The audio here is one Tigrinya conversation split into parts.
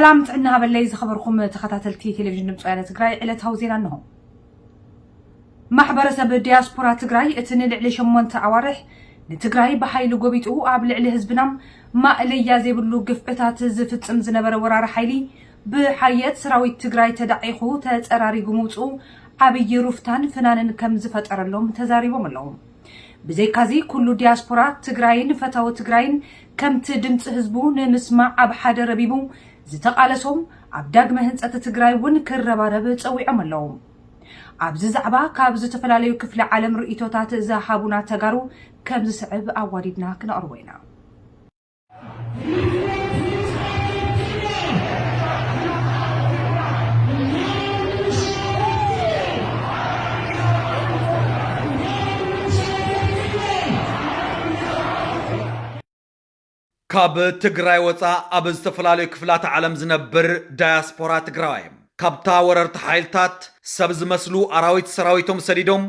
ሰላም ጥዕና ሃበለይ ዝኸበርኩም ተኸታተልቲ ቴሌቪዥን ድምፂ ወያነ ትግራይ፣ ዕለታዊ ዜና እንሆ። ማሕበረሰብ ዲያስፖራ ትግራይ እቲ ንልዕሊ ሸሞንተ ኣዋርሕ ንትግራይ ብሓይሊ ጎቢጡ ኣብ ልዕሊ ህዝብና ማእለያ ዘይብሉ ግፍዕታት ዝፍጽም ዝነበረ ወራሪ ሓይሊ ብሓየት ሰራዊት ትግራይ ተዳዒኹ ተጸራሪጉ ምውፅኡ ዓብዪ ሩፍታን ፍናንን ከም ዝፈጠረሎም ተዛሪቦም ኣለዉ። ብዘይካዚ ኩሉ ዲያስፖራ ትግራይን ፈታዊ ትግራይን ከምቲ ድምፂ ህዝቡ ንምስማዕ ኣብ ሓደ ረቢቡ ዝተቓለሶም ኣብ ዳግመ ህንፀት ትግራይ እውን ክረባረብ ፀዊዖም ኣለዉ። ኣብዚ ዛዕባ ካብ ዝተፈላለዩ ክፍሊ ዓለም ርእይቶታት ዝሃቡና ተጋሩ ከም ዝስዕብ ኣዋዲድና ክነቕርቦ ኢና። ካብ ትግራይ ወፃእ ኣብ ዝተፈላለዩ ክፍላተ ዓለም ዝነብር ዳያስፖራ ትግራዋይ ካብታ ወረርቲ ሓይልታት ሰብ ዝመስሉ ኣራዊት ሰራዊቶም ሰዲዶም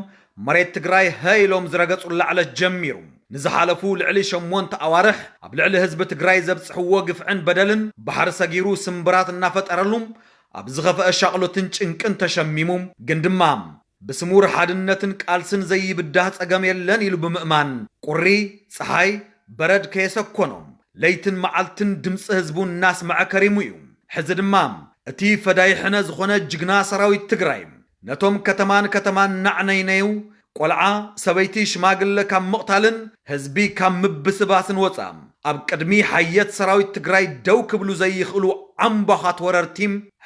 መሬት ትግራይ ሀ ኢሎም ዝረገፁላ ዕለት ጀሚሩ ንዝሓለፉ ልዕሊ ሸሞንተ ኣዋርሕ ኣብ ልዕሊ ህዝቢ ትግራይ ዘብፅሕዎ ግፍዕን በደልን ባሕሪ ሰጊሩ ስምብራት እናፈጠረሉ ኣብ ዝኸፍአ ሻቕሎትን ጭንቅን ተሸሚሙ ግን ድማ ብስሙር ሓድነትን ቃልስን ዘይብዳህ ጸገም የለን ኢሉ ብምእማን ቁሪ፣ ጸሓይ፣ በረድ ከየሰኮኖም ለይትን መዓልትን ድምፂ ህዝቡ እናስመዐ ከሪሙ እዩ። ሕዚ ድማ እቲ ፈዳይ ሕነ ዝኾነ ጅግና ሰራዊት ትግራይ ነቶም ከተማን ከተማን ናዕነይነዩ ቆልዓ፣ ሰበይቲ፣ ሽማግለ ካብ ምቕታልን ህዝቢ ካብ ምብስባስን ወፃ ኣብ ቅድሚ ሓየት ሰራዊት ትግራይ ደው ክብሉ ዘይኽእሉ ዓምቧኻት ወረርቲ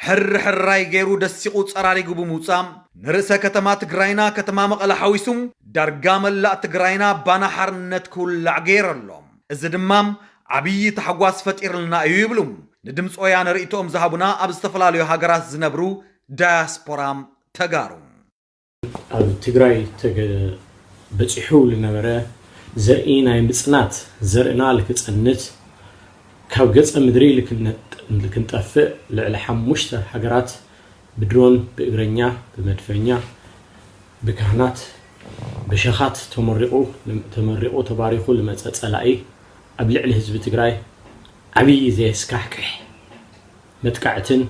ሕርሕራይ ገይሩ ደሲቑ ፀራሪጉ ብምውፃእ ንርእሰ ከተማ ትግራይና ከተማ መቐለ ሓዊሱ ዳርጋ መላእ ትግራይና ባና ሓርነት ክውላዕ ገይሩ ኣሎ። እዚ ድማ ዓብዪ ታሕጓስ ፈጢርልና እዩ ይብሉ ንድምፂ ወያነ ርእይቶኦም ዝሃቡና ኣብ ዝተፈላለዩ ሃገራት ዝነብሩ ዳያስፖራ ተጋሩ። ኣብ ትግራይ ተገ- በፂሑ ዝነበረ ዘርኢ ናይ ምፅናት ዘርእና ልክፀንት ካብ ገፀ ምድሪ ልክነ- ልክንጠፍእ ልዕሊ ሓሙሽተ ሃገራት ብድሮን ብእግረኛ ብመድፈኛ ብካህናት ብሸኻት ተመሪቑ ተመሪቑ ተባሪኹ ልመፀ ፀላኢ ኣብ ልዕሊ ህዝቢ ትግራይ ዓብዪ ዘየስካሕክሕ መጥቃዕትን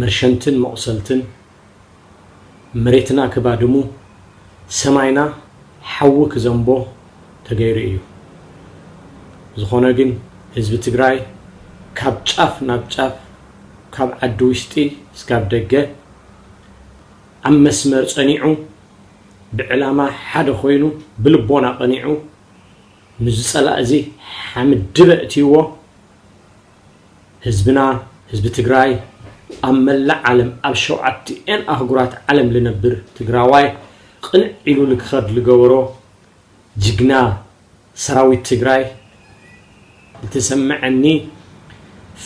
መርሸንትን መቑሰልትን መሬትና ክባድሙ ሰማይና ሓዊ ክዘንቦ ተገይሩ እዩ። ዝኾነ ግን ህዝቢ ትግራይ ካብ ጫፍ ናብ ጫፍ ካብ ዓዲ ውሽጢ እስካብ ደገ ኣብ መስመር ፀኒዑ ብዕላማ ሓደ ኮይኑ ብልቦና ቀኒዑ ንዚ ፀላእ እዚ ሓምድ ድበ እትይዎ ህዝብና ህዝቢ ትግራይ ኣብ መላእ ዓለም ኣብ ሸውዓቲኤን ኣህጉራት ዓለም ልነብር ትግራዋይ ቅንዕ ኢሉ ልክኸድ ልገበሮ ጅግና ሰራዊት ትግራይ ልተሰመዐኒ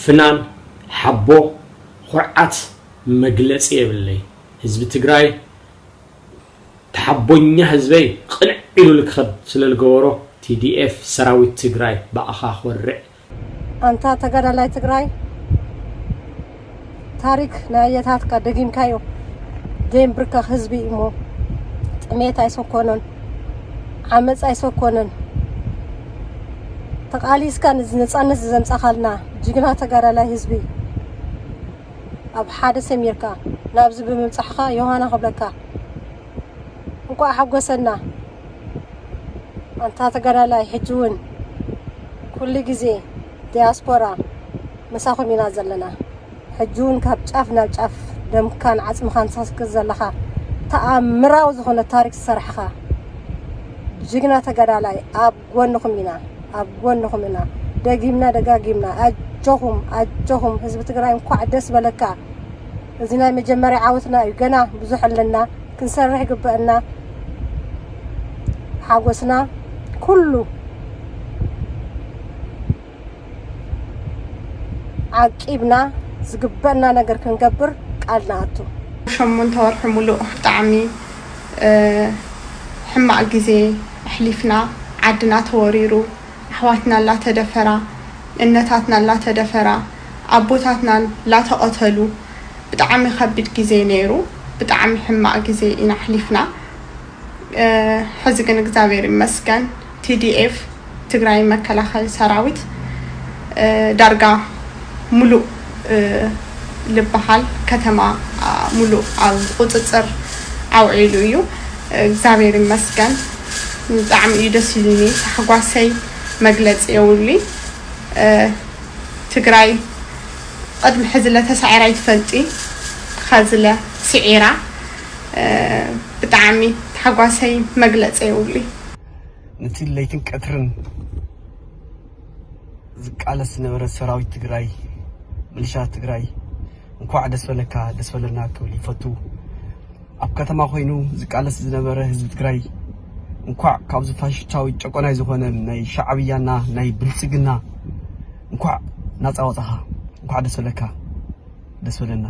ፍናን ሓቦ ኩርዓት መግለፂ የብለይ ህዝቢ ትግራይ ተሓቦኛ ህዝበይ ቅንዕ ኢሉ ልክኸድ ስለልገበሮ ቲ ዲ ኤፍ ሰራዊት ትግራይ ብኣኻ ኮርዕ። ኣንታ ተጋዳላይ ትግራይ ታሪክ ናይ ኣየታትካ ደጊምካዮ ደይምብርከኽ ህዝቢ እሞ ጥሜት ኣይሰኮኖን ዓመፅ ኣይሰኮነን ተቃሊስካ ነፃነት ዘምፃኻልና ጅግና ተጋዳላይ ህዝቢ ኣብ ሓደ ሰሚርካ ናብዚ ብምብፃሕኻ ዮሃና ክብለካ እንኳዕ ሓጎሰና ኣንታ ተጋዳላይ ሕጂ እውን ኩሉ ግዜ ዲያስፖራ ምሳኹም ኢና ዘለና ሕጂ እውን ካብ ጫፍ ናብ ጫፍ ደምካን ዓፅምኻን ትሰክር ዘለኻ ተኣምራዊ ዝኾነ ታሪክ ዝሰራሕኻ ጅግና ተጋዳላይ ኣብ ጎንኹም ኢና ኣብ ጎንኹም ኢና ደጊምና ደጋጊምና ኣጆኹም ኣጆኹም ህዝቢ ትግራይ እንኳዕ ደስ በለካ እዚ ናይ መጀመርያ ዓወትና እዩ ገና ብዙሕ ኣለና ክንሰርሕ ይግበአና ሓጎስና ኩሉ ዓቂብና ዝግበአና ነገር ክንገብር ቃል ንኣቱ። ሸሞንተ ወርሒ ሙሉእ ብጣዕሚ ሕማቕ ግዜ ኣሕሊፍና፣ ዓድና ተወሪሩ፣ ኣሕዋትና ላተደፈራ፣ እነታትና ላተደፈራ፣ ኣቦታትና ላተቐተሉ፣ ብጣዕሚ ከቢድ ግዜ ነይሩ። ብጣዕሚ ሕማቕ ግዜ ኢና ኣሕሊፍና። ሕዚ ግን እግዚኣብሔር ይመስገን ቲ ዲ ኤፍ ትግራይ መከላኸሊ ሰራዊት ዳርጋ ሙሉእ ልበሃል ከተማ ሙሉእ ኣብ ቁፅፅር ኣውዒሉ እዩ። እግዚኣብሔር ይመስገን፣ ብጣዕሚ እዩ ደስ ኢሉኒ። ታሕጓሰይ መግለፂ የውሊ። ትግራይ ቅድሚ ሕዝለ ተሳዒራ ይትፈልጢ፣ ኸዝለ ስዒራ። ብጣዕሚ ታሕጓሰይ መግለፂ የውሊ። ነቲ ለይትን ቀትርን ዝቃለስ ዝነበረ ሰራዊት ትግራይ፣ ምልሻ ትግራይ፣ እንኳዕ ደስ በለካ ደስ በለና ክብል ይፈቱ። ኣብ ከተማ ኮይኑ ዝቃለስ ዝነበረ ህዝቢ ትግራይ፣ እንኳዕ ካብዚ ፋሽስታዊ ጨቆናይ ዝኾነ ናይ ሻዕብያና ናይ ብልፅግና እንኳዕ ናፃ ወፃኻ፣ እንኳዕ ደስ በለካ ደስ በለና።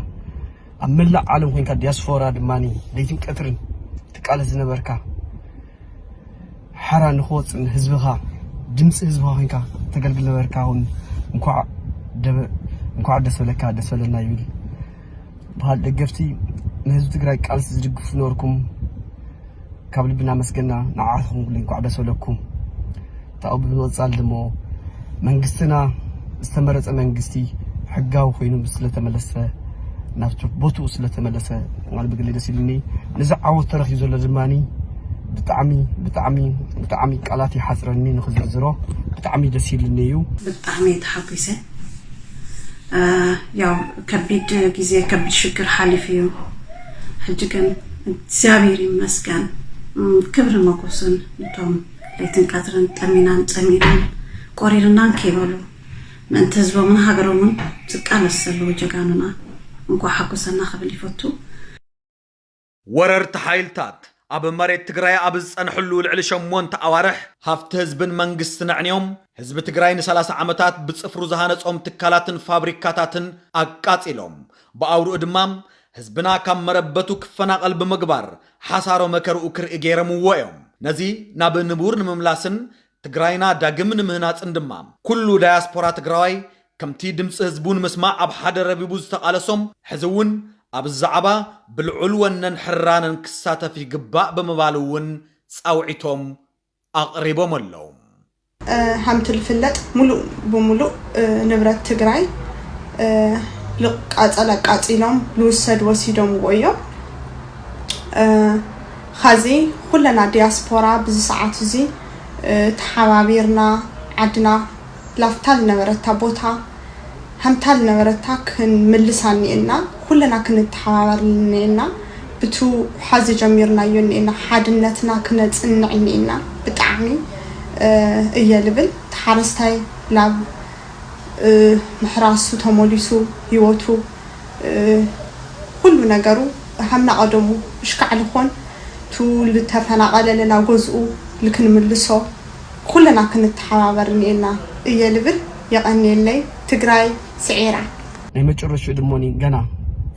ኣብ መላእ ዓለም ኮይንካ ዲያስፖራ ድማ ለይትን ቀትርን ትቃለስ ዝነበርካ ሓራ ንክወፅእ ንህዝብኻ ድምፂ ህዝብኻ ኮይንካ ተገልግል ነበርካ። እውን እንኳዕ ደበ እንኳዕ ደስ በለካ ደስ በለና ይብል። በሃል ደገፍቲ ንህዝቢ ትግራይ ቃልሲ ዝድግፉ ነበርኩም። ካብ ልቢ እናመስገና ንዓኹም ኩሉ እንኳዕ ደስ በለኩም። ታኡ ብምቕፃል ድሞ መንግስትና ዝተመረፀ መንግስቲ ሕጋዊ ኮይኑ ስለተመለሰ ናብቲ ቦትኡ ስለተመለሰ ማለት ብግሊ ደስ ኢሉኒ። ነዚ ዓወት ተረኪቡ ዘሎ ድማ ብጣዕሚ ብጣዕሚ ብጣዕሚ ቃላት ይሓፅረኒ ንክዝርዝሮ። ብጣዕሚ ደስ ኢሉኒ እዩ። ብጣዕሚ ተሓጒሰ። ያው ከቢድ ግዜ ከቢድ ሽግር ሓሊፉ እዩ። ሕጂ ግን እግዚኣብሔር ይመስገን። ክብሪ መጎስን ነቶም ለይትን ቀትርን ጠሚናን ፀሚናን ቆሪርናን ከይበሉ ምእንቲ ህዝቦምን ሃገሮምን ዝቃለስ ዘለዉ ጀጋኑና እንኳዕ ሓጎሰና ክብል ይፈቱ። ወረርቲ ሓይልታት ኣብ መሬት ትግራይ ኣብ ዝፀንሕሉ ልዕሊ ሸሞንተ ኣዋርሕ ሃፍቲ ህዝብን መንግስትን ኣዕንዮም ህዝቢ ትግራይ ን30 ዓመታት ብፅፍሩ ዝሃነፆም ትካላትን ፋብሪካታትን ኣቃፂሎም ብኣውርኡ ድማ ህዝብና ካብ መረበቱ ክፈናቐል ብምግባር ሓሳሮ መከርኡ ክርኢ ገይረምዎ እዮም። ነዚ ናብ ንቡር ንምምላስን ትግራይና ዳግም ንምህናፅን ድማ ኩሉ ዳያስፖራ ትግራዋይ ከምቲ ድምፂ ህዝቡ ንምስማዕ ኣብ ሓደ ረቢቡ ዝተቓለሶም ሕዚ እውን ኣብዚ ዛዕባ ብልዑል ወነን ሕራነን ክሳተፍ ይግባእ ብምባል እውን ፃውዒቶም ኣቕሪቦም ኣለዉ። ሃምቲ ዝፍለጥ ሙሉእ ብሙሉእ ንብረት ትግራይ ልቃፀል ኣቃፂሎም ልውሰድ ወሲዶምዎ እዮም። ኻዚ ኩለና ዲያስፖራ ብዚ ሰዓት እዚ ተሓባቢርና ዓድና ላፍታ ዝነበረታ ቦታ ሃምታ ዝነበረታ ክንምልሳ እኒኤና። ኩለና ክንተሓባበር እኒኤና። ብቱ ሓዚ ጀሚርናዮ እኒኤና። ሓድነትና ክነፅንዕ እኒኤና። ብጣዕሚ እየ ልብል። ተሓረስታይ ላብ ምሕራሱ ተመሊሱ ህይወቱ ኩሉ ነገሩ ሃምና ቀደሙ እሽካዕ ልኾን ቱ ልተፈናቐለ ለላ ገዝኡ ልክንምልሶ ኩለና ክንተሓባበር እኒኤና እየ ልብል። የቐንየለይ። ትግራይ ስዒራ። ናይ መጨረሽኡ ድሞኒ ገና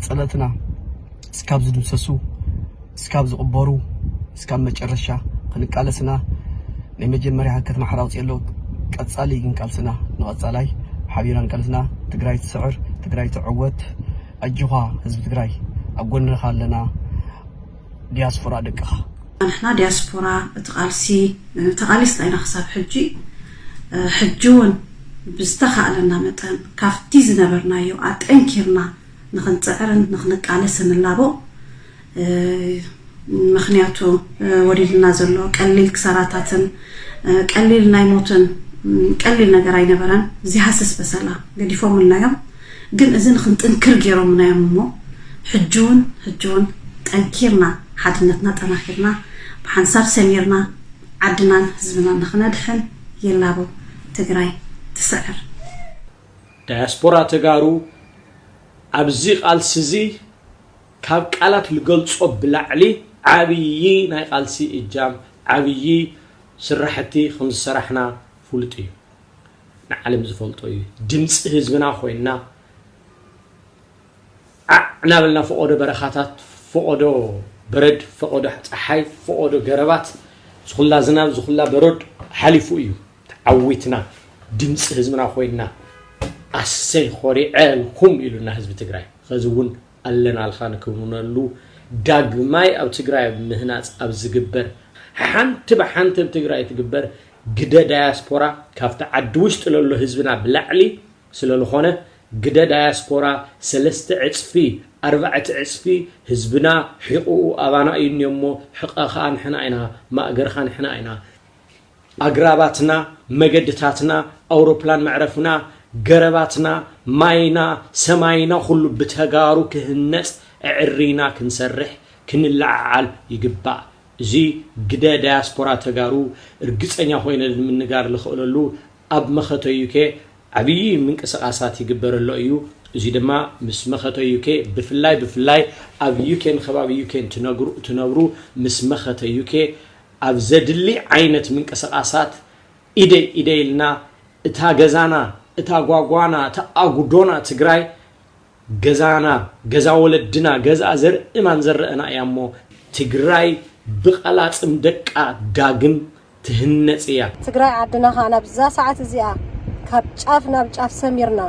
ጸለትና እስካብ ዝድምሰሱ እስካብ ዝቕበሩ እስካብ መጨረሻ ክንቃለስና ናይ መጀመርያ ከተማ ሓራ ውፅእ ኣሎ። ቀጻሊ ግን ቃልስና ንቐጻላይ ሓቢርና ንቃልስና። ትግራይ ትስዕር፣ ትግራይ ትዕወት። ኣጆኻ ህዝቢ ትግራይ ኣብ ጎንኻ ኣለና። ዲያስፖራ ደቅኻ። ንሕና ዲያስፖራ እቲ ቃልሲ ተቓሊስና ኢና ክሳብ ሕጂ። ሕጂ እውን ብዝተኻእለና መጠን ካብቲ ዝነበርናዮ ኣጠንኪርና ንኽንፅዕርን ንኽንቃለስን ንላቦ። ምኽንያቱ ወሪድና ዘሎ ቀሊል ክሳራታትን ቀሊል ናይ ሞትን ቀሊል ነገር ኣይነበረን። ዘይሃስስ በሰላ ገዲፎምልና እዮም። ግን እዚ ንኽንጥንክር ገይሮምና እዮም እሞ ሕጂ እውን ሕጂ እውን ጠንኪርና ሓድነትና ጠናኺርና ብሓንሳብ ሰሚርና ዓድናን ህዝብናን ንኽነድሕን ይላቦ። ትግራይ ትስዕር። ዳያስፖራ ተጋሩ ኣብዚ ቃልሲ እዚ ካብ ቃላት ልገልጾ ብላዕሊ ዓብዪ ናይ ቃልሲ እጃም ዓብዪ ስራሕቲ ከም ዝሰራሕና ፍሉጥ እዩ። ንዓለም ዝፈልጦ እዩ። ድምፂ ህዝብና ኮይንና ዓዕ እናበልና ፈቐዶ በረኻታት፣ ፈቐዶ በረድ፣ ፈቐዶ ፀሓይ፣ ፈቐዶ ገረባት፣ ዝኹላ ዝናብ፣ ዝኹላ በረድ ሓሊፉ እዩ። ተዓዊትና ድምፂ ህዝብና ኮይንና ኣሰይ ኾሪዐልኩም ኢሉና ህዝቢ ትግራይ። ኸዚ እውን ኣለናልካ ንክውነሉ ዳግማይ ኣብ ትግራይ ኣብ ምህናፅ ኣብ ዝግበር ሓንቲ ብሓንቲ ኣብ ትግራይ ትግበር ግደ ዳያስፖራ ካብቲ ዓዲ ውሽጢ ለሎ ህዝብና ብላዕሊ ስለልኾነ ግደ ዳያስፖራ ሰለስተ ዕፅፊ ኣርባዕተ ዕፅፊ ህዝብና ሒቑኡ ኣባና እዩ እኒኦሞ። ሕቐኻ ንሕና ኢና፣ ማእገርኻ ንሕና ኢና። ኣግራባትና፣ መገድታትና፣ ኣውሮፕላን መዕረፍና፣ ገረባትና፣ ማይና፣ ሰማይና ኩሉ ብተጋሩ ክህነፅ ኣዕሪና ክንሰርሕ ክንለዓዓል ይግባእ። እዚ ግደ ዳያስፖራ ተጋሩ ርግፀኛ ኮይነ ንምንጋር ልኽእለሉ ኣብ መኸተ ዩኬ ዓብዪ ምንቅስቓሳት ይግበረሎ እዩ። እዚ ድማ ምስ መኸተ ዩኬ ብፍላይ ብፍላይ ኣብ ዩኬን ከባቢ ዩኬን ትነግሩ ትነብሩ ምስ መኸተ ዩኬ ኣብ ዘድሊ ዓይነት ምንቅስቓሳት ኢደይ ኢደይ ኢልና እታ ገዛና እታ ጓጓና እታ ኣጉዶና ትግራይ ገዛና ገዛ ወለድና ገዛ ዘርእማን ዘረእና እያ እሞ ትግራይ ብቐላፅም ደቃ ዳግም ትህነፅ እያ። ትግራይ ዓድና ከዓ ናብዛ ሰዓት እዚኣ ካብ ጫፍ ናብ ጫፍ ሰሚርና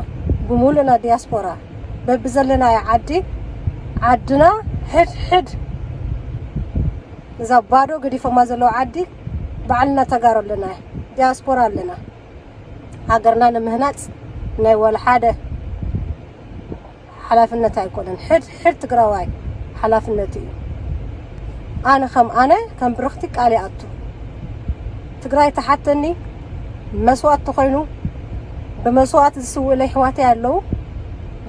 ብሙሉእና ዲያስፖራ በብዘለናዮ ዓዲ ዓድና ሕድ ሕድ እዛ ባዶ ገዲፎማ ዘለዉ ዓዲ ባዕልና ተጋሩ ኣለና፣ ዲያስፖራ ኣለና። ሃገርና ንምህናፅ ናይ ዋላ ሓደ ሓላፍነት ኣይኮነን። ሕድ ሕድ ትግራዋይ ሓላፍነቱ እዩ። ኣነ ከም ኣነ ከም ብርኽቲ ቃል ይኣቱ። ትግራይ ተሓተኒ መስዋእቲ ተኾይኑ ብመስዋእቲ ዝስውእለይ ኣሕዋተይ ኣለዉ።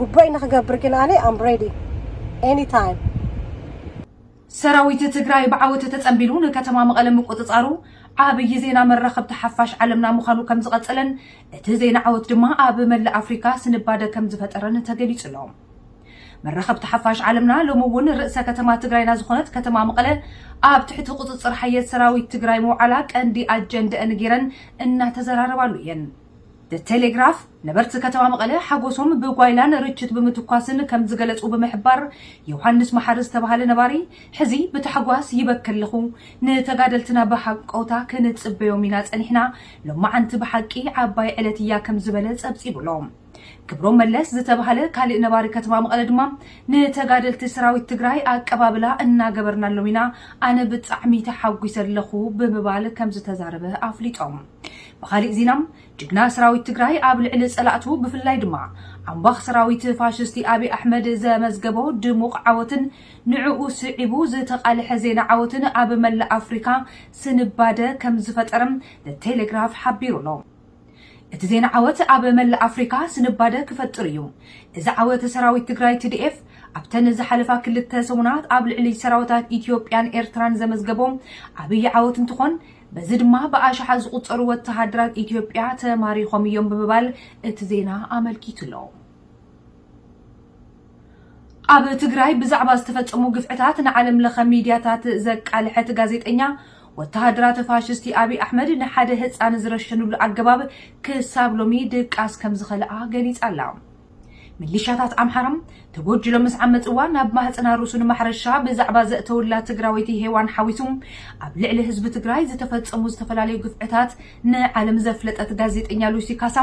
ግቡእይ ንኽገብር ግን ኣነ I'm ready anytime። ሰራዊት ትግራይ ብዓወት ተጸንቢሉ ንከተማ መቐለ ምቁጽጻሩ ዓብዪ ዜና መራኸብቲ ሓፋሽ ዓለምና ምዃኑ ከም ዝቐጸለን እቲ ዜና ዓወት ድማ ኣብ መላእ ኣፍሪካ ስንባደ ከም ዝፈጠረን ተገሊጹ ኣሎ። መራኸብቲ ሓፋሽ ዓለምና ሎሚ እውን ርእሰ ከተማ ትግራይና ዝኾነት ከተማ መቐለ ኣብ ትሕቲ ቁጽጽር ሓየት ሰራዊት ትግራይ ምውዓላ ቀንዲ ኣጀንደአን ገይረን እናተዘራረባሉ እየን። ቴሌግራፍ ነበርቲ ከተማ መቐለ ሓጎሶም ብጓይላን ርችት ብምትኳስን ከም ዝገለጹ ብምሕባር ዮሃንስ መሓሪ ዝተባሃለ ነባሪ ሕዚ ብታሕጓስ ይበኪ ኣለኹ፣ ንተጋደልትና ብሃንቀውታ ክንጽበዮም ኢና ጸኒሕና፣ ሎማዓንቲ ብሓቂ ዓባይ ዕለት እያ ከም ዝበለ ጸብጺቡ ኣሎ። ክብሮም መለስ ዝተባሃለ ካልእ ነባሪ ከተማ መቐለ ድማ ንተጋደልቲ ሰራዊት ትግራይ ኣቀባብላ እናገበርናሎም ኢና፣ ኣነ ብጣዕሚ ተሓጒሰ ኣለኹ ብምባል ከም ዝተዛረበ ኣፍሊጦም። ብኻሊእ ዜና ጅግና ሰራዊት ትግራይ ኣብ ልዕሊ ፀላእቱ ብፍላይ ድማ ኣምባኽ ሰራዊት ፋሽስቲ ኣብይ ኣሕመድ ዘመዝገቦ ድሙቕ ዓወትን ንዕኡ ስዒቡ ዝተቓልሐ ዜና ዓወትን ኣብ መላእ ኣፍሪካ ስንባደ ከም ዝፈጠረ ቴሌግራፍ ሓቢሩ ኣሎ። እቲ ዜና ዓወት ኣብ መላእ ኣፍሪካ ስንባደ ክፈጥር እዩ። እዚ ዓወት ሰራዊት ትግራይ ቲ ዲ ኤፍ ኣብተን ዝሓለፋ ክልተ ሰሙናት ኣብ ልዕሊ ሰራዊታት ኢትዮጵያን ኤርትራን ዘመዝገቦ ዓብዪ ዓወት እንትኾን በዚ ድማ ብኣሽሓት ዝቑጸሩ ወተሃደራት ኢትዮጵያ ተማሪኾም እዮም ብምባል እቲ ዜና ኣመልኪቱ ኣሎ። ኣብ ትግራይ ብዛዕባ ዝተፈጸሙ ግፍዕታት ንዓለም ለኸ ሚድያታት ዘቃልሐት ጋዜጠኛ ወተሃደራት ፋሽስቲ ኣብይ ኣሕመድ ንሓደ ህፃን ዝረሸንሉ ኣገባብ ክሳብ ሎሚ ድቃስ ከም ዝኸልኣ ገሊጻ ኣላ። ሚሊሻታት ኣምሓራ ተጎጅሎም ምስ ዓመፅዋ ናብ ማህፀና ርሱን ማሕረሻ ብዛዕባ ዘእተውላ ትግራወይቲ ሄዋን ሓዊሱ ኣብ ልዕሊ ህዝቢ ትግራይ ዝተፈፀሙ ዝተፈላለዩ ግፍዕታት ንዓለም ዘፍለጠት ጋዜጠኛ ሉሲ ካሳ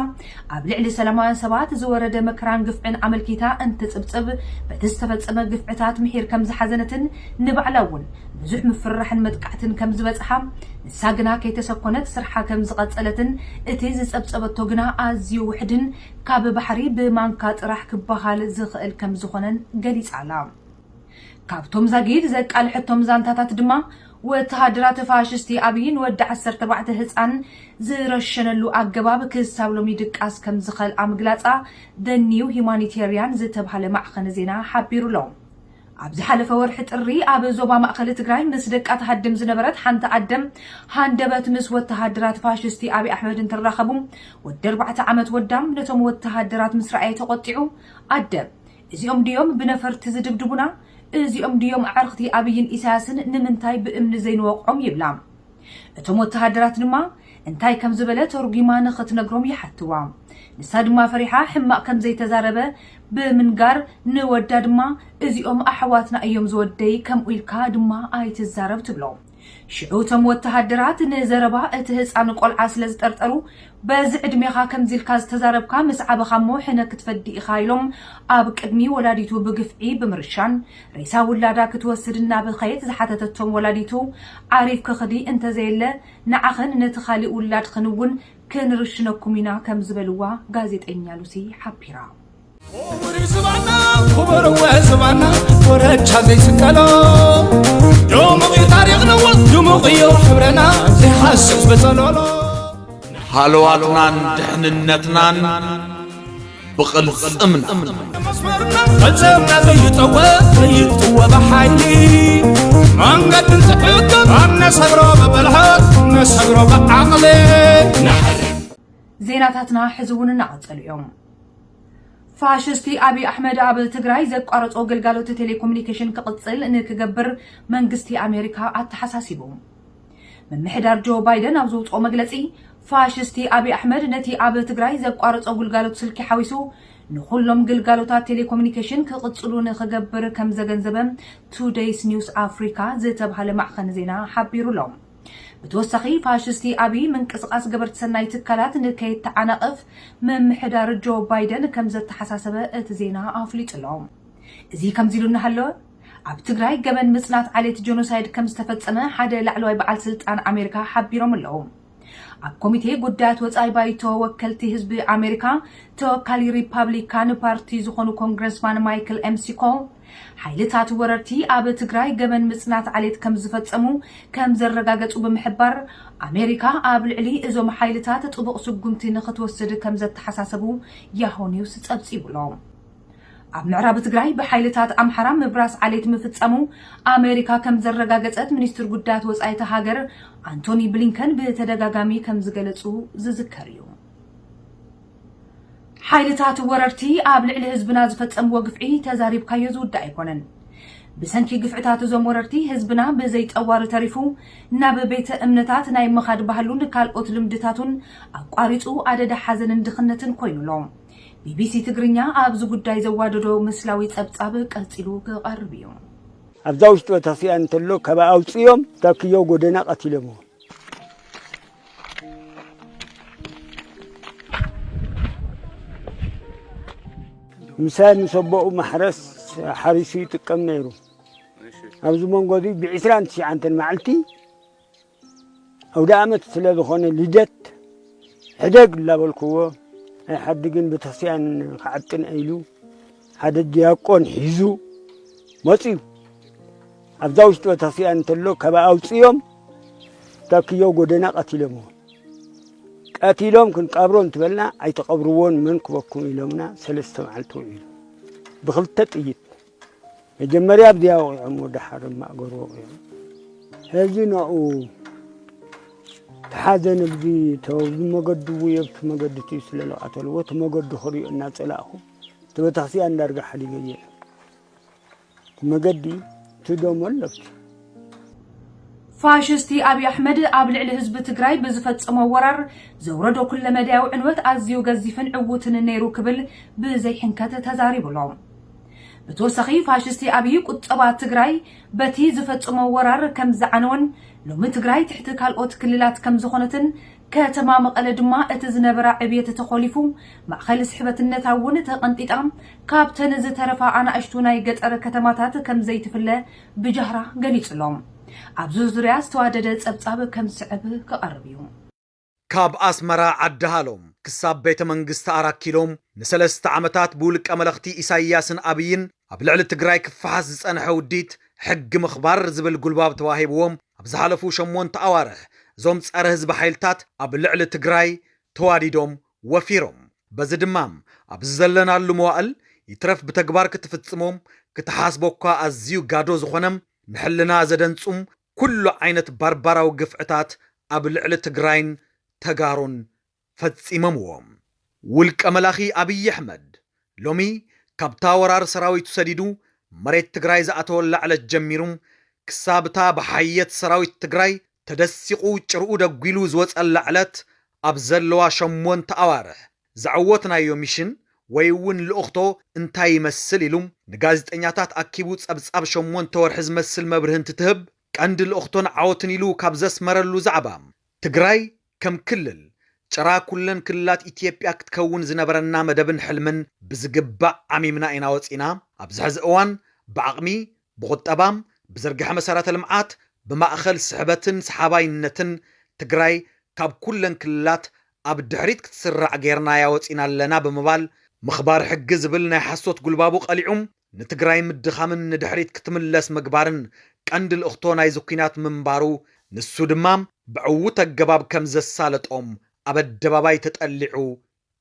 ኣብ ልዕሊ ሰላማውያን ሰባት ዝወረደ መከራን ግፍዕን ኣመልኪታ እንትፅብፅብ በቲ ዝተፈፀመ ግፍዕታት ምሒር ከም ዝሓዘነትን ንባዕላ እውን ብዙሕ ምፍርራሕን መጥቃዕትን ከም ዝበፅሓ ንሳ ግና ከይተሰኮነት ስርሓ ከም ዝቐፀለትን እቲ ዝፀብፀበቶ ግና ኣዝዩ ውሕድን ካብ ባሕሪ ብማንካ ጥራሕ ክበሃል ዝኽእል ከም ዝኾነን ገሊፃ ኣላ። ካብቶም ዛጊድ ዘቃልሐቶም ዛንታታት ድማ ወተሃደራት ፋሽስቲ ኣብይ ንወዲ ዓሰርተ ኣርባዕተ ህፃን ዝረሸነሉ ኣገባብ ክሳብ ሎሚ ድቃስ ከም ዝኸልኣ ምግላፃ The New Humanitarian ዝተብሃለ ማዕኸን ዜና ሓቢሩ ኣሎ። ኣብ ዝሓለፈ ወርሒ ጥሪ ኣብ ዞባ ማእኸል ትግራይ ምስ ደቃ ትሃድም ዝነበረት ሓንቲ ኣደ ሃንደበት ምስ ወተሃደራት ፋሽስቲ ኣብይ ኣሕመድ እንትራኸቡ ወዲ ኣርባዕተ ዓመት ወዳ ነቶም ወተሃደራት ምስ ረኣየ ተቖጢዑ ኣደ እዚኦም ድዮም ብነፈርቲ ዝድብድቡና? እዚኦም ድዮም ኣዕርኽቲ ኣብይን ኢሳያስን ንምንታይ ብእምኒ ዘይንወቕዖም ይብላ። እቶም ወተሃደራት ድማ እንታይ ከም ዝበለ ተርጒማ ንኽትነግሮም ይሓትዋ። ንሳ ድማ ፈሪሓ ሕማቕ ከም ዘይተዛረበ ብምንጋር ንወዳ ድማ እዚኦም ኣሕዋትና እዮም ዝወደይ ከምኡ ኢልካ ድማ ኣይትዛረብ ትብሎ። ሽዑ እቶም ወተሃደራት ንዘረባ እቲ ህፃን ቆልዓ ስለ ዝጠርጠሩ በዚ ዕድሜኻ ከምዚ ኢልካ ዝተዛረብካ ምስ ዓበኻ እሞ ሕነ ክትፈዲ ኢኻ ኢሎም ኣብ ቅድሚ ወላዲቱ ብግፍዒ ብምርሻን ሬሳ ውላዳ ክትወስድ እናበኸየት ዝሓተተቶም ወላዲቱ ዓሪፍ ክኽዲ እንተዘየለ ንዓኽን ነቲ ካሊእ ውላድኽን እውን ክንርሽነኩም ኢና ከም ዝበልዋ ጋዜጠኛ ሉሲ ሓቢራ። ክቡር ዝባና ክቡር ወ ዝባና ኮረቻ ዘይስቀሎ ድሙቕ እዩ ታሪኽና ድሙቕ እዩ ሕብረና ዘይሓስስ በጸሎሎ። ሃለዋትናን ድሕንነትናን ብቕልጽምና። መስመርና ፈጸምና ዘይጠወ ዘይጥወ ብሓይሊ መንገዲ ንዝሕግም ኣብ ነሰግሮ ብብልሓት ነሰግሮ ብዓቕሊ። ዜናታትና ሕዚ እውን እናቐጸሉ እዮም። ፋሽስቲ ኣብይ ኣሕመድ ኣብ ትግራይ ዘቋረጾ ግልጋሎት ቴሌኮሙኒኬሽን ክቕጽል ንክገብር መንግስቲ ኣሜሪካ ኣተሓሳሲቡ። ምምሕዳር ጆ ባይደን ኣብ ዘውፅኦ መግለፂ፣ ፋሽስቲ ኣብይ ኣሕመድ ነቲ ኣብ ትግራይ ዘቋረጾ ግልጋሎት ስልኪ ሓዊሱ ንኹሎም ግልጋሎታት ቴሌኮሙኒኬሽን ክቕጽሉ ንክገብር ከም ዘገንዘበ ቱደይስ ኒውስ ኣፍሪካ ዝተብሃለ ማዕኸን ዜና ሓቢሩ ኣሎ። ብተወሳኺ ፋሽስቲ ኣብይ ምንቅስቓስ ገበርቲ ሰናይ ትካላት ንከይተዓናቐፍ ምምሕዳር ጆ ባይደን ከም ዘተሓሳሰበ እቲ ዜና ኣፍሊጡ ኣሎ። እዚ ከምዚ ኢሉ እናሃለወ ኣብ ትግራይ ገበን ምፅናት ዓሌት ጀኖሳይድ ከም ዝተፈፀመ ሓደ ላዕለዋይ በዓል ስልጣን ኣሜሪካ ሓቢሮም ኣለዉ። ኣብ ኮሚቴ ጉዳያት ወፃኢ ባይቶ ወከልቲ ህዝቢ ኣሜሪካ ተወካሊ ሪፓብሊካን ፓርቲ ዝኾኑ ኮንግረስማን ማይክል ኤምሲኮ ሓይልታት ወረርቲ ኣብ ትግራይ ገበን ምፅናት ዓሌት ከም ዝፈፀሙ ከም ዘረጋገፁ ብምሕባር ኣሜሪካ ኣብ ልዕሊ እዞም ሓይልታት ጥቡቕ ስጉምቲ ንክትወስድ ከም ዘተሓሳሰቡ ያሆ ኒውስ ፀብፂቡ ኣሎ። ኣብ ምዕራብ ትግራይ ብሓይልታት ኣምሓራ ምብራስ ዓሌት ምፍፃሙ ኣሜሪካ ከም ዘረጋገፀት ሚኒስትር ጉዳያት ወፃኢ እታ ሃገር ኣንቶኒ ብሊንከን ብተደጋጋሚ ከም ዝገለፁ ዝዝከር እዩ። ሓይልታት ወረርቲ ኣብ ልዕሊ ህዝብና ዝፈፀምዎ ግፍዒ ተዛሪብካዮ ዝውዳእ ኣይኮነን። ብሰንኪ ግፍዕታት እዞም ወረርቲ ህዝብና ብዘይጠዋሪ ተሪፉ ናብ ቤተ እምነታት ናይ ምኻድ ባህሉን ካልኦት ልምድታቱን ኣቋሪፁ ኣደዳ ሓዘንን ድኽነትን ኮይኑ ኣሎ። ቢቢሲ ትግርኛ ኣብዚ ጉዳይ ዘዋደዶ ምስላዊ ጸብጻብ ቀጺሉ ክቐርብ እዩ። ኣብዛ ውሽጢ ቤተክርስትያን እንተሎ ካብ ኣውፅዮም ታክዮ ጎደና ቀቲሎምዎ። ምሳይ ምስ ኣቦኡ ማሕረስ ሓሪሱ ይጥቀም ነይሩ። ኣብዚ መንጎ እዚ ብዒስራን ትሽዓንተን መዓልቲ ኣውደ ኣመት ስለ ዝኾነ ልደት ሕደግ እናበልክዎ ኣይሓድግን፣ ቤተክርስትያን ክዓጥን ኢሉ ሓደ ዲያቆን ሒዙ መፅዩ። ኣብዛ ውሽጢ ቤተክርስትያን እንተሎ ካብ ኣውፅዮም ታክዮ ጎደና ቀቲሎምዎ። ቀቲሎም ክንቀብሮ እንትበልና ኣይትቐብርዎን መን ክበኩም ኢሎምና ሰለስተ መዓልቲ ውዒሉ ብክልተ ጥይት። መጀመርያ ኣብዚኣ ወቒዖም ወደ ሓረም ማእገሩ ወቒዖም። ሕዚ ናኡ ተሓዘን ኣብዚ ተወብዚ መገዱ ውየብቲ መገዲ ትዩ ስለ ዝቐተልዎ እቲ መገዱ ክሪኦ እናጸላእኹ እቲ ቤተክርስትያን ዳርጋ ሓዲገዮ። እቲ መገዲ ትደሞ ኣለብቲ። ፋሽስቲ ኣብይ ኣሕመድ ኣብ ልዕሊ ህዝቢ ትግራይ ብዝፈጸሞ ወራር ዘውረዶ ኩለመዳያዊ ዕንወት ኣዝዩ ገዚፍን ዕዉትን ነይሩ ክብል ብዘይሕንከት ተዛሪቡ ኣሎ። ብተወሳኺ ፋሽስቲ ኣብይ ቁጠባ ትግራይ በቲ ዝፈጸሞ ወራር ከም ዝዓነወን ሎሚ ትግራይ ትሕቲ ካልኦት ክልላት ከም ዝኾነትን ከተማ መቐለ ድማ እቲ ዝነበራ ዕብየት ተኾሊፉ ማእኸል ስሕበትነታ እውን ተቐንጢጣ ካብተን ዝተረፋ ኣናእሽቱ ናይ ገጠር ከተማታት ከም ዘይትፍለ ብጃህራ ገሊጹ ኣሎ። ኣብዚ ዙርያ ዝተዋደደ ጸብጻብ ከም ዝስዕብ ክቐርብ እዩ። ካብ ኣስመራ ዓዲ ሃሎም ክሳብ ቤተ መንግስቲ ኣራት ኪሎም ንሰለስተ ዓመታት ብውልቀ መለኽቲ ኢሳይያስን ኣብይን ኣብ ልዕሊ ትግራይ ክፈሓስ ዝጸንሐ ውዲት ሕጊ ምኽባር ዝብል ጉልባብ ተዋሂብዎም ኣብ ዝሓለፉ ሸሞንተ ኣዋርሕ እዞም ጸረ ህዝቢ ሓይልታት ኣብ ልዕሊ ትግራይ ተዋዲዶም ወፊሮም። በዚ ድማ ኣብዚ ዘለናሉ መዋእል ይትረፍ ብተግባር ክትፍጽሞም ክትሓስቦ እኳ ኣዝዩ ጋዶ ዝኾነ ንሕልና ዘደንጹም ኩሉ ዓይነት ባርባራዊ ግፍዕታት ኣብ ልዕሊ ትግራይን ተጋሩን ፈጺሞምዎ። ውልቀ መላኺ ኣብይ ኣሕመድ ሎሚ ካብታ ወራር ሰራዊቱ ሰዲዱ መሬት ትግራይ ዝኣተወላ ዕለት ጀሚሩ ክሳብ እታ ብሓየት ሰራዊት ትግራይ ተደሲቑ ጭርኡ ደጒሉ ዝወጸላ ዕለት ኣብ ዘለዋ ሸሞንተ ኣዋርሕ ዘዐወትናዮ ሚሽን ወይ እውን ልኡኽቶ እንታይ ይመስል ኢሉ ንጋዜጠኛታት ኣኪቡ ጸብጻብ ሸሞንተ ወርሒ ዝመስል መብርሂ እንትትህብ ቀንዲ ልኡኽቶን ዓወትን ኢሉ ካብ ዘስመረሉ ዛዕባ ትግራይ ከም ክልል ጭራ ኩለን ክልላት ኢትዮጵያ ክትከውን ዝነበረና መደብን ሕልምን ብዝግባእ ዓሚምና ኢና ወፂና። ኣብዚ ሕዚ እዋን ብዓቕሚ፣ ብቁጠባ፣ ብዝርግሐ መሰረተ ልምዓት፣ ብማእኸል ስሕበትን ሰሓባይነትን ትግራይ ካብ ኩለን ክልላት ኣብ ድሕሪት ክትስራዕ ገይርናያ ወፂና ኣለና ብምባል ምኽባር ሕጊ ዝብል ናይ ሓሶት ጉልባቡ ቀሊዑ ንትግራይ ምድኻምን ንድሕሪት ክትምለስ ምግባርን ቀንዲ ልእኽቶ ናይዚ ኲናት ምንባሩ፣ ንሱ ድማ ብዕዉት ኣገባብ ከም ዘሳለጦም ኣብ ኣደባባይ ተጠሊዑ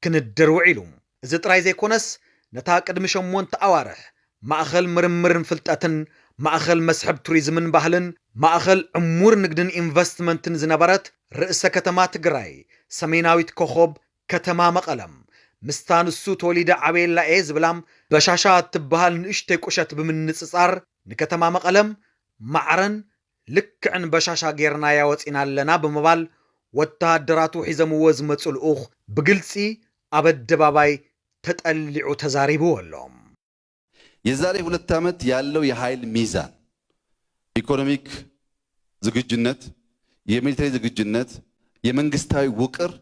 ክንድር ውዒሉ። እዚ ጥራይ ዘይኮነስ፣ ነታ ቅድሚ ሸሞንተ ኣዋርሕ ማእኸል ምርምርን ፍልጠትን፣ ማእኸል መስሕብ ቱሪዝምን ባህልን፣ ማእኸል ዕሙር ንግድን ኢንቨስትመንትን ዝነበረት ርእሰ ከተማ ትግራይ፣ ሰሜናዊት ኮኾብ ከተማ መቐለም፣ ምስታ ንሱ ተወሊደ ዓብየላ እየ ዝብላ በሻሻ እትበሃል ንእሽተይ ቁሸት ብምንጽጻር፣ ንከተማ መቐለም ማዕረን ልክዕን በሻሻ ጌርናያ ወጺና ኣለና ብምባል፣ ወተሃደራቱ ሒዘምዎ ዝመጹ ልኡኽ ብግልጺ ኣብ ኣደባባይ ተጠሊዑ ተዛሪብዎ ኣሎ። የዛሬ ሁለት ዓመት ያለው የኃይል ሚዛን፣ ኢኮኖሚክ ዝግጁነት፣ የሚሊተሪ ዝግጁነት፣ የመንግስታዊ ውቅር፣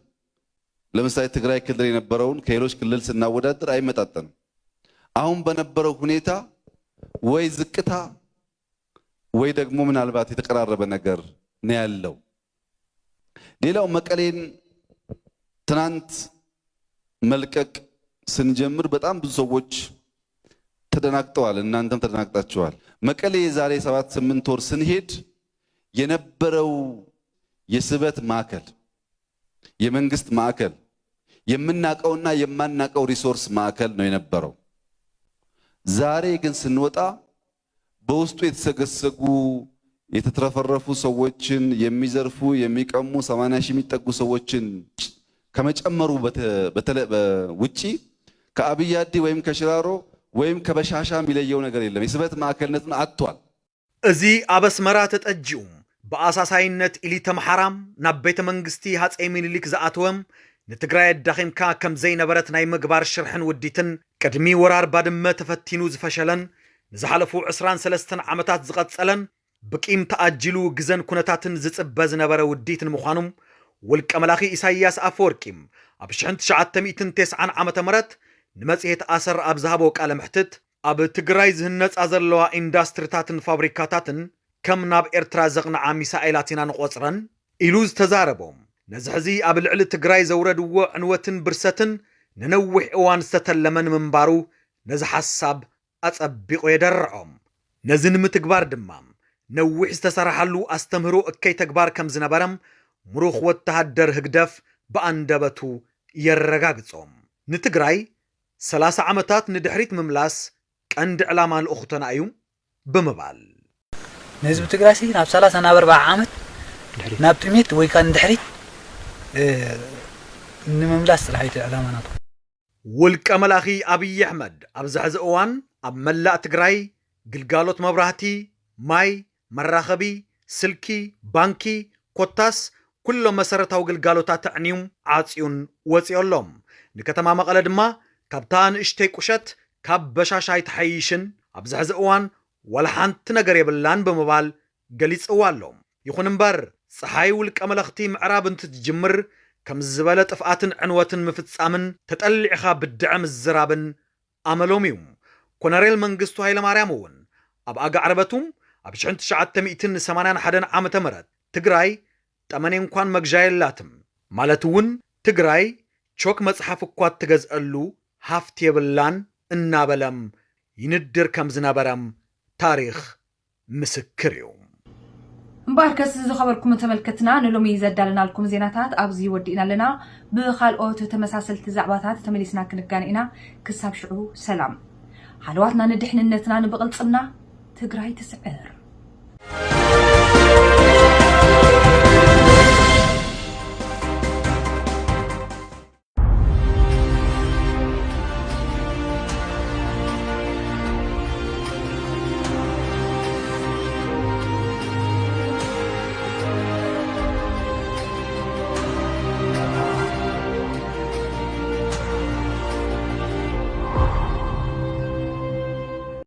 ለምሳሌ ትግራይ ክልል የነበረውን ከሌሎች ክልል ስናወዳድር አይመጣጠንም። አሁን በነበረው ሁኔታ ወይ ዝቅታ ወይ ደግሞ ምናልባት የተቀራረበ ነገር ነው ያለው። ሌላው መቀሌን ትናንት መልቀቅ ስንጀምር በጣም ብዙ ሰዎች ተደናግጠዋል። እናንተም ተደናግጣችኋል። መቀሌ የዛሬ ሰባት ስምንት ወር ስንሄድ የነበረው የስበት ማዕከል፣ የመንግስት ማዕከል፣ የምናቀውና የማናቀው ሪሶርስ ማዕከል ነው የነበረው። ዛሬ ግን ስንወጣ በውስጡ የተሰገሰጉ የተትረፈረፉ ሰዎችን የሚዘርፉ የሚቀሙ ሰማንያ ሺህ የሚጠጉ ሰዎችን ከመጨመሩ ውጪ ከአብያዲ ወይም ከሽራሮ ወይም ከበሻሻ የሚለየው ነገር የለም። የስበት ማዕከልነቱን አጥቷል። እዚ ኣብ ኣስመራ ተጠጂኡ ብኣሳሳይነት ኢሊተ ኣምሓራ ናብ ቤተ መንግስቲ ሃፀይ ሚኒሊክ ዝኣተወ ንትግራይ ኣዳኺምካ ከም ዘይነበረት ናይ ምግባር ሽርሕን ውዲትን ቅድሚ ወራር ባድመ ተፈቲኑ ዝፈሸለን ንዝሓለፉ ዕስራን ሰለስተን ዓመታት ዝቐጸለን ብቂም ተኣጅሉ ግዘን ኩነታትን ዝጽበ ዝነበረ ውዲት ንምዃኑ ውልቀ መላኺ ኢሳይያስ ኣፈወርቂ ኣብ ሽሕን ትሽዓተ ሚእትን ተስዓን ዓመተ ምህረት ንመጽሔት ኣሰር ኣብ ዝሃቦ ቃለ መሕትት ኣብ ትግራይ ዝህነጻ ዘለዋ ኢንዳስትሪታትን ፋብሪካታትን ከም ናብ ኤርትራ ዘቕንዓ ሚሳኤላት ኢና ንቖጽረን ኢሉ ዝተዛረቦ፣ ነዚ ሕዚ ኣብ ልዕሊ ትግራይ ዘውረድዎ ዕንወትን ብርሰትን ንነዊሕ እዋን ዝተተለመ ንምንባሩ ነዚ ሓሳብ ኣጸቢቑ የደርዖ። ነዚ ንምትግባር ድማ ነዊሕ ዝተሰራሓሉ ኣስተምህሮ እከይ ተግባር ከም ዝነበረ ምሩኽ ወተሃደር ህግደፍ ብኣንደበቱ የረጋግጾ። ንትግራይ ሰላሳ ዓመታት ንድሕሪት ምምላስ ቀንዲ ዕላማ ልኡኽቶና እዩ ብምባል። ንህዝቢ ትግራይ ሲ ናብ ሰላሳ ናብ ኣርባዓ ዓመት ናብ ጥሜት ወይ ከዓ ንድሕሪት ንምምላስ ጥራሕ እዩ ዕላማ ናቱ። ውልቀ መላኺ ኣብይ ኣሕመድ ኣብዚ ሕዚ እዋን ኣብ መላእ ትግራይ ግልጋሎት መብራህቲ፣ ማይ፣ መራኸቢ፣ ስልኪ፣ ባንኪ ኮታስ ኩሎም መሰረታዊ ግልጋሎታት ኣዕንዩ ዓፅዩን ወፂኡ ኣሎ። ንከተማ መቐለ ድማ ካብታ ንእሽተይ ቁሸት ካብ በሻሻ ኣይትሓይሽን፣ ኣብዚ ሕዚ እዋን ዋላ ሓንቲ ነገር የብላን ብምባል ገሊፅዋ ኣሎ። ይኹን እምበር ፀሓይ ውልቀ መለኽቲ ምዕራብ እንትትጅምር ከምዚ ዝበለ ጥፍኣትን ዕንወትን ምፍፃምን ተጠሊዕኻ ብድዐ ምዝራብን ኣመሎም እዩ። ኮነሬል መንግስቱ ሃይለማርያም እውን ኣብ ኣጋዕርበቱ ኣብ ሽሕን ትሽዓተ ሚእትን ሰማንያን ሓደን ዓመተ ምህረት ትግራይ ጠመኔ እንኳን መግዣ የላትም ማለት እውን ትግራይ ቾክ መፅሓፍ እኳ እትገዝአሉ ሃፍቲ የብላን እናበለም ይንድር ከም ዝነበረም ታሪኽ ምስክር እዩ። እምበኣርከስ ዝኸበርኩም ተመልከትና ንሎሚ ዘዳለናልኩም ዜናታት ኣብዚ ወዲእና ኣለና። ብኻልኦት ተመሳሰልቲ ዛዕባታት ተመሊስና ክንጋነ ኢና። ክሳብ ሽዑ ሰላም። ሃለዋትና ንድሕንነትና ንብቕልፅምና ትግራይ ትስዕር።